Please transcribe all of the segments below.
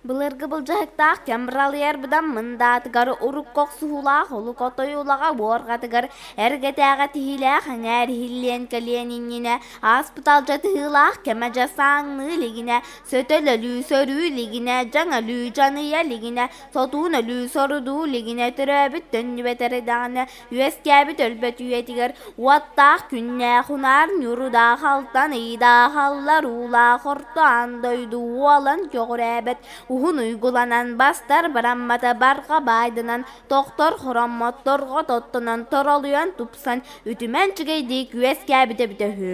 Былыргы былдьаһыктаах кэм быралыйар быдан мындаатыгар, урукку охсуһуулаах олук отойуулаҕа буорҕатыгар, эргэтээҕи тиһиилээх эҥээр иһиллиэн кэлиэн иннинэ, ааспыт алдьатыһыылаах кэмэ дьэ сааҥныы илигинэ, сөтөл өлүү сөрүү илигинэ, дьаҥ өлүү дьаныйа илигинэ, сотуун өлүү сорудуу илигинэ, төрөөбүт төннүбэт эрэдэҕинэ, үөскээбит өлбөт үйэтигэр уоттаах күннээх унаар ньурудаах алтан ыйдаах аллар уулаах орто аан дойду уолан көҕүрээбэт уһун уйгуланан бастар бараммата барҕа баайданан тохтор хороммот торҕо тоттонон торолуйан тупсан үтүмэн үчүгэйдик үөскээбитэ эбитэ үһү.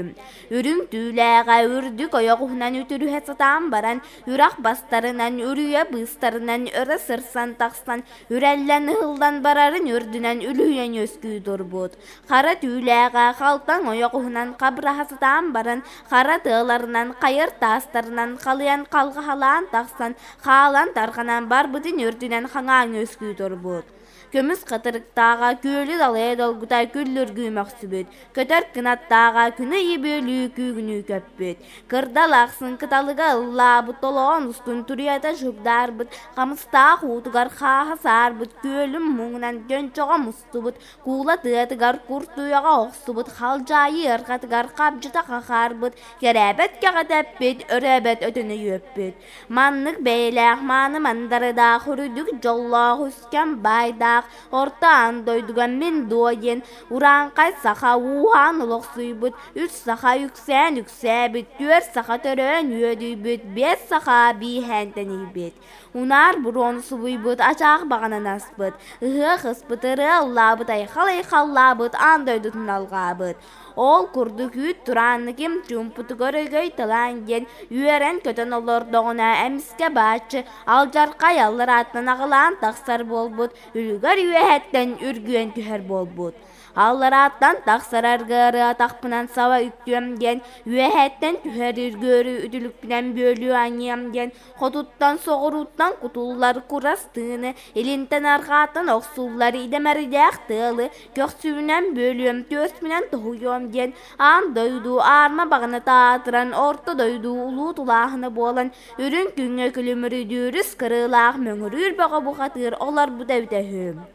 Үрүҥ түүлээҕэ үрдүк ойоҕоһунан үтүрүһэ сатаан баран үрэх бастарынан үрүйэ быыстарынан өрө сырсан тахсан үрэллэн ыһыллан барарын үрдүнэн үлүһүйэн үөскүү турбут. Хара түүлээҕэ халтаҥ ойоҕоһунан хабыраһа сатаан баран, хара тыаларынан, хайыр таастарынан халыйан халҕаһалаан тахсан, хаалан тарҕанан барбытын үрдүнэн хаҥаан үөскүү турбут. Көмүс хатырыктааҕа күөлү далайа долгута күллүргүү мөхсүбүт, көтөр кынаттааҕа күнү ыйы бүөлүү күүгүнүү көппүт, кырдал ахсын кыталыга ыллаабыт толоон устун туруйата чугдаарбыт, хамыстаах уутугар хааһа саарбыт, күөлүм муҥунан көнчөҕө мустубут, куула тыатыгар куртуйаҕа охсубут, халдьаайы ыарҕатыгар хабдьыта хахаарбыт, кэрээбэт кэҕэтэппит, өрөөбөт өтөнө үөппүт. Маннык бэйэлээх мааны мандарыдаах үрдүк дьоллоох үскэм баайдаах орто аан дойдуга мин дуо диэн урааҥхай саха ууһаан олохсуйбут, үс саха үксээн үксээбит, түөрт саха төрөөн үөдүйбүт, биэс саха бииһээн тэнийбит. Унаар буруону субуйбут, ачаах баҕанан аспыт, ыһыах ыспыт, ырыа ыллаабыт, айхал айхаллаабыт, аан дойдутун алҕаабыт. Ол курдук үүт турааннык им чуумпутугар өгөй талаан диэн үөрэн-көтөн олордоҕуна эмискэ бааччы алдьархай алларааттан аҕылаан тахсар буолбут, үлүгэр үөһэттэн үргүөн түһэр буолбут. Алларааттан тахсар аргыары атахпынан саба үктүөм диэн, үөһэттэн түһэр үргүөрү үтүлүкпүнэн бүөлүү анньыам диэн Хотуттан соҕурууттан кутуллар курас тыыны, илинтэн арҕааттан охсуллар идэмэрдээх тыалы көхсүбүнэн бүөлүөм, түөспүнэн тоһуйуом диэн аан дойду аарма баҕана таатыран, орто дойду улуу тулааһына буолан, үрүҥ күҥҥэ күлүмүрүйдүүрүс кырыылаах мөҥүрүүр бөҕө бухатыыр олорбута эбитэ үһү.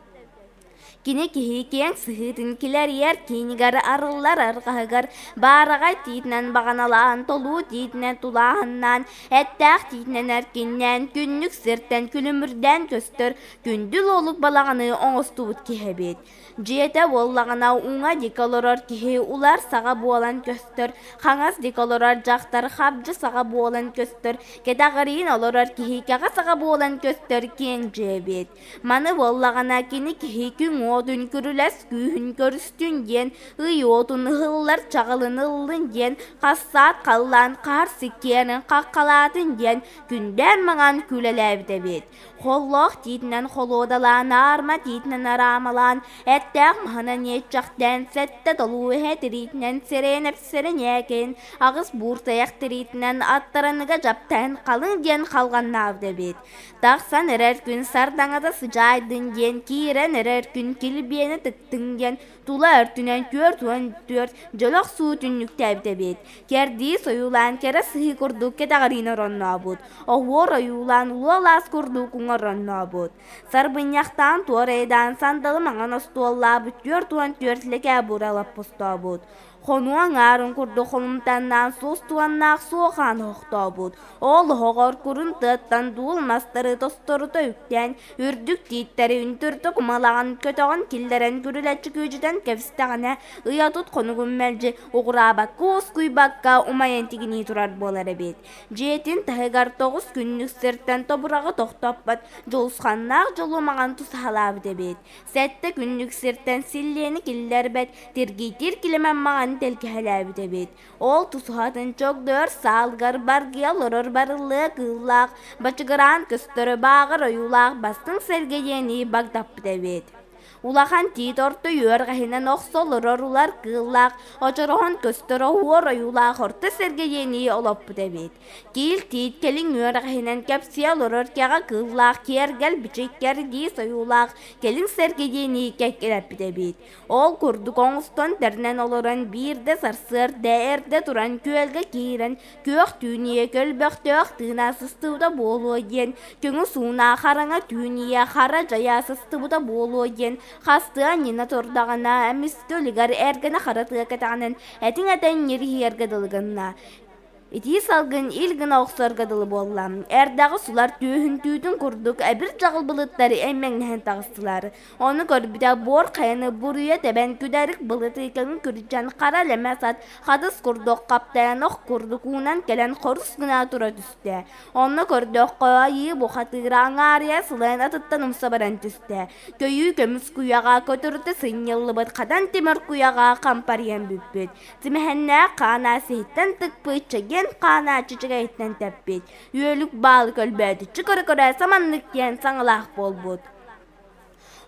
Кини киһи киэҥ сыһыытын килэрийэр киинигэр арыллар арҕаһыгар баараҕай тиитинэн баҕаналаан, толуу тиитинэн тулааһыннаан, эттээх тиитинэн эркиннээн, күннүк сиртэн күлүмүрдээн көстөр күндүл уолук балаҕаны оҥостубут киһи эбит. Дьиэтэ буоллаҕына уҥа диэки олорор киһи улар саҕа буолан көстөр, хаҥас диэки олорор дьахтар хабдьы саҕа буолан көстөр, кэтэҕириин олорор киһи кэҕэ саҕа буолан көстөр киэҥ дьиэ эбит. Маны буоллаҕына кини киһи күн уотун күрүлэс күүһүн көрүстүн диэн, ый уотун ыһыллар чаҕылын ыллын диэн, хассаат халлаан хаар сиккиэрин хаххалаатын диэн күндээн маҥан күлэлээбит эбит. Холлоох тиитинэн холуодалаан, аарма тиитинэн араамалаан, эттээх маһынан иэччэхтээн, сэттэ толуу эһэ тириитинэн сирэйин эпсэрин ээкэйин, аҕыс бууртайах тириитинэн аттараныга дьаптайан халыҥ диэн халҕаннаабыт эбит. Тахсан эрэр күн сардаҥата сыдьаайдын диэн, киирэн эрэр күн килбиэнэ тыктыҥ диэн тула өртүнэн 44 дьөлөх суу түннүктээбит эбит. Кэрдии сойуулаан кэрэ сыһыы курдук кэтэҕэриин ороннообут, оһуор ойуулаан уол-аас курдук уҥа ороннообут. Сарбынньахтаан туорайдаан сандалы маҥан остуоллаабыт 44 лэкээ буралаппостообут. Хонуу аҥаарын курдук холумтаннаан суостуганнаах суохаан оһохтообут. Ол оһоҕор курун тыаттан дуул мастары тосторута үктээн, үрдүк тииттэри үнтүртэ кумалаҕын көтөҕөн киллэрэн күрүлэччи күөдьүтэн кэбистэҕинэ, ый отут хонугун мэлдьи уҕураабакка уоскуйбакка умайан тигинии турар буолар эбит. Дьиэтин таһыгар тоҕус күннүк сиртэн тобураҕы тохтоппот дьулусханнаах дьолу маҥан тусаһалаабыт эбит. Сэттэ күннүк сиртэн силлиэни киллэрбэт, тиргийтиир килэмэн маҥан тэлгэһэлээбит эбит. Ол тусуһатын чогдойор саалыгар баргыйа олорор барыллыа кыыллаах, бачыгыраан көстөрө бааҕар ойуулаах бастыҥ сэргэ диэни багдаппыт эбит. Улахан тиит орто үөрҕэһинэн охсо олорор улар кыыллаах, очороһон көстөр оһуор ойуулаах орто сиргэ диэнии олоппут эбит. Киил тиит кэлин үөрэҕинэн кэпсии олорор кэҕэ кыыллаах киэргэл бичик кэрдиис ойуулаах кэлин сэргэ диэни кэккэлэппит эбит. Ол курдук оҥостон тэринэн олорон биирдэ сарсыарда эрдэ туран күөлгэ киирэн күөх түүнүйэ көлбөхтөөх тыына сыстыбыта буолуо диэн көҥү сууна хараҥа түүнүйэ хара дьайа сыстыбыта буолуо диэн хастыы анньына турдаҕына эмискэ үлүгэр эргэнэ хара тыа кэтэҕинэн этиҥ этэн ньириһийэргэ дылы гынна. Итии салгын ил гына охсорго дылы буолла. Эрдэҕи сулар түөһүн түүтүн курдук эбир дьаҕыл былыттар эймэҥнэһэн таҕыстылар. Ону көрбүтэ буор хайаны буруйа тэбэн күдэрик былыт ыйкаҥы күрдьэн хара лэмэ сат хатыс курдук хаптайан ох курдук уунан кэлэн хорус гына тура түстэ. Онно көрдөххө айыы бухатыыра аҥаарыйа сылайан атыттан умса баран түстэ. Көйүү көмүс куйаҕа көтүрүтэ сынньыллыбыт хатан тимир куйаҕа хампарыйан бүппүт. Тимэһэннээх хаана сиһиттэн тыкпыт, чэгиэн хаана чэчэгэйиттэн тэппит, үөлүк баалы көлбөөтүччү көрө-көрө саманнык диэн саҥалаах буолбут.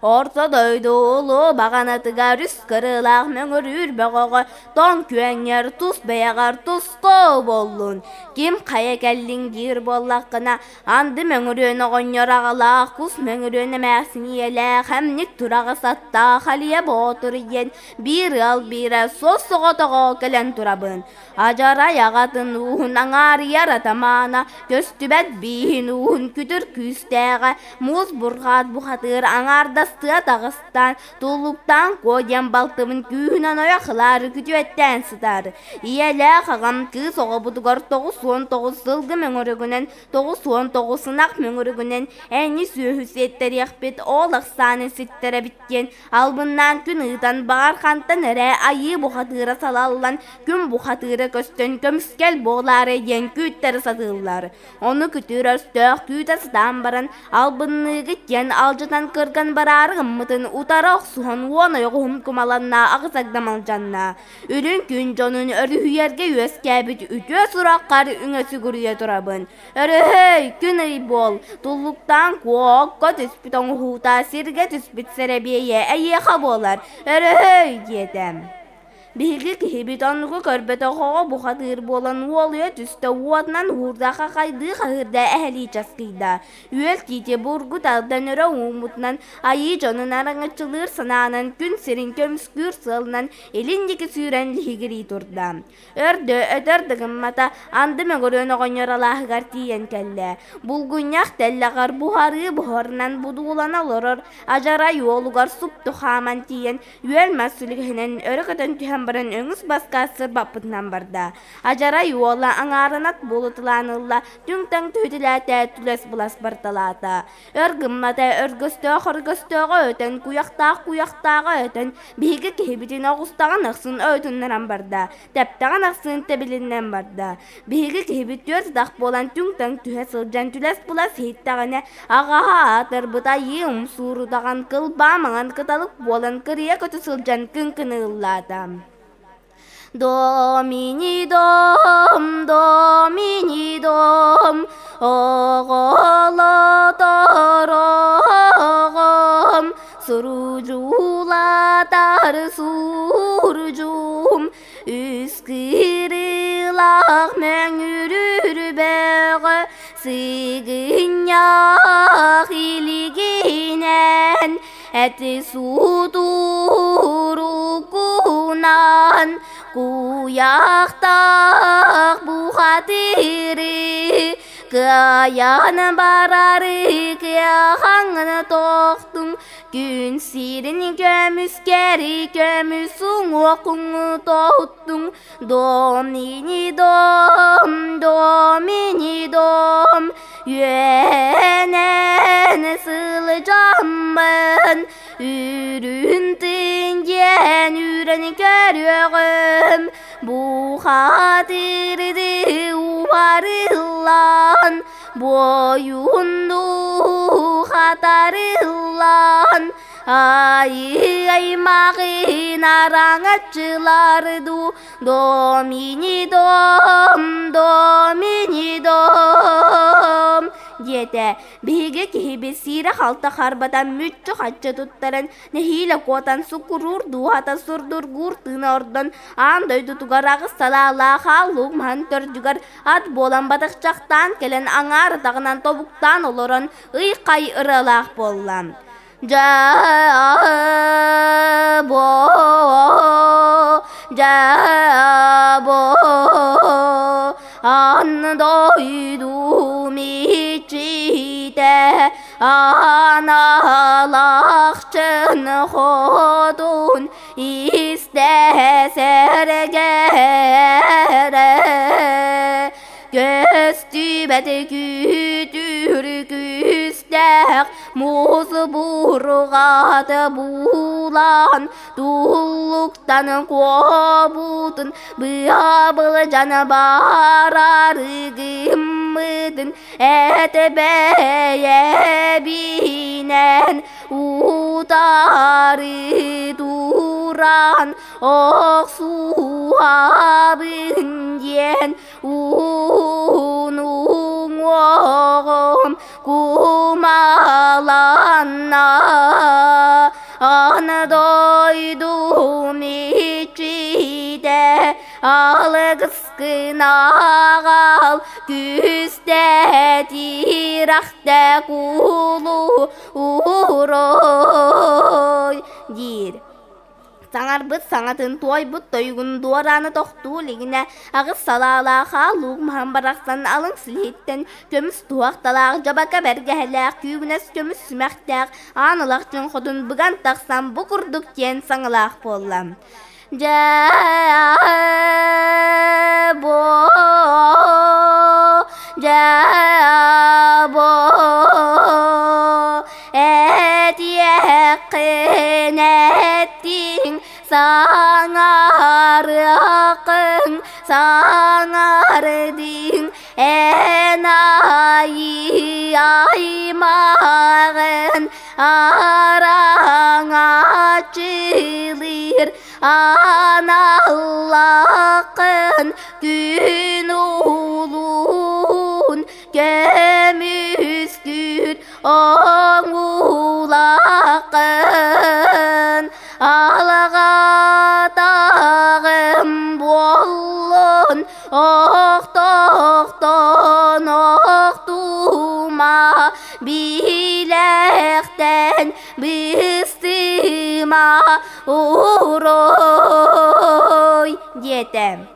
Орто дойду улуу баҕанатыгар үс кырыылаах мөҥүрүүр бөҕөҕө тоҥ күөҥҥэр тус бэйэҕэр туску буоллун. Ким хайа кэллиҥ диир буоллаххына, Анды мөҥүрүөн оҕонньор аҕалаах, кус мөҥүрүөн эмээхсин ийэлээх, эмник тураҕас аттаах Алия Боотур диэн биир ыал биирэ суос-соҕотоҕо кэлэн турабын. Адьарай аҕатын ууһун аҥаарыйар атамаана, көстүбэт бииһин ууһун күтүр күүстээҕэ, муус бурҕаат бухатыыр аҥаардастыа таҕыстаан, туллуктаан куо диэн балтыбын күүһүнэн ойох ылаары күтүөттээн сытар. Ийэлээх аҕам кыыс оҕобутугар 99 сылгы мөҥүрүгүнэн, 99 ынах мөҥүрүгүнэн энньи сүөһү сиэттэриэхпит, ол ахсааны ситтэрэбит диэн албыннаан күн ыытан баҕар хантан эрэ айыы бухатыыра салаллан күн бухатыыра көстөн көмүскэл буолаарай диэн күүттэрэ сатыыллар. Ону күтүр өстөөх күүтэ сатаан баран албынныыгыт диэн алдьатан кырган бараары гыммытын утары охсуһан уон ойоҕоһум кумаланна аҕыс агдам алдьанна. Үрүҥ күн дьонун өрүһүйэргэ үөскээбит үтүө сураххар үҥэ сүгүрүйэ турабын. Өрөһөй, күн ый буол, туллуктаан куокка түспүт оҥоһуута сиргэ түспүт сэрэбиэйэ эйиэхэ буолар, өрөһөй диэтэ. Биһиги киһибит оннугу көрбөтөх оҕо бухатыыр буолан уолуйа түстэ уотунан уһуурда хахайдыы хаһыырда эһэлии часкыйда. Үөл тиити бургут алдан өрө ууммутунан айыы дьонун араҥаччылыыр санаанан күн сирин көмүскүүр сыалынан илин диэки сүүрэн лиһигирии турда. Өрдө өтөр да гыммата, анды мөҥүрүөн оҕонньор алааһыгар тиийэн кэллэ. Булгунньах тэллэҕэр буһарыы буһарынан будуулана олорор адьарай уолугар супту хааман тиийэн үөл мас сүлүгэһинэн өрө көтөн түһэн баран өҥүс баска сырбаппытынан барда. Адьарай уола аҥаарынат буолуталаан ылла, түҥ-таҥ түһүтэлээтэ, түлэс-былас барталаата. Өр гыммата, өргөстөөх өргөстөөҕө өтөн, куйахтаах куйахтааҕа өтөн, биһиги киһибитин оҕустаҕын ахсын ойутуннаран барда, тэптэҕин ахсын тэбилиннэн барда. Биһиги киһибит түөрт атах буолан түҥ-таҥ түһэ сылдьан түлэс-былас иһиттэҕинэ, аҕаһа аатырбыт айыы умсуурутаҕын кылбаа маҥан кыталык буолан кырыйа көтө сылдьан кыҥкыны ыллаата. Домини дом, домини дом, оҕолотор оҕом, сурдьуулатар сурдьум, үс кырыылаах мөҥүрүр бөҕө, сыгынньах илигинэн эти суутурукунан куйахтаах бухатыры кыайан барары кыахаҥын тохтуҥ күн сирин көмүскэри көмүс уҥуохуҥ тоһуттуҥ Домини дом, домини дом, үөнэн сылдьаммын, үрүн тыын диэн үрэн көрүөҕүм, бухатырды уһарыллан, буойунду хатарыллан, Айыы аймаҕын араҥаччылар дуу, Домини дом, домини дом, диэтэ. Биһиги киһибит сиирэ-халты харбатан мүччү-хаччы туттаран, нэһиилэ куотан суккуруур дууһата сурдургуур тыына ордон, аан дойдутугар аҕыс салаалаах аал луук маһын төрдүгэр ат буолан батыхчахтаан кэлэн аҥаар атаҕынан тобуктаан олорон ый-хай ырыалаах буолла. Дьаабо, дьаабо, ан дойдум иччитэ, аналахчын хотун истэ сэргэрэ. Көстүбэт күүтүр күүстээх муус бурҕат буулаан туллуктан куобутун быа былдьан барар гыммытын эт бэйэбинэн утары туран охсуһабын диэн уун уҥуоҕум кумаланна аны дойдум иччитэ алгыскын аҕал күстэ тирэхтэ кулу урой диир. Саҥарбыт саҥатын туойбут тойугун дуораана тохтуу илигинэ аҕыс салаалаах аал-луук маһын барахсан алын силиһиттэн көмүс туһахталаах дьабака бэргэһэлээх күүгүнэс көмүс сүмэхтээх аан ылахчын хотун быган тахсан бу курдук диэн саҥалаах буолла. Дьээ-бо, дьээ-бо, Этиэххин эттиҥ, саҥарыаххын саҥардыҥ, эн айыы аймаҕын араҥаччылыыр аналлааххын күн улуун көмүскүүр оҥуулааххын алаҕатаҕым буоллун охтохтон охтума билэхтэн быстыма урой диэтэ.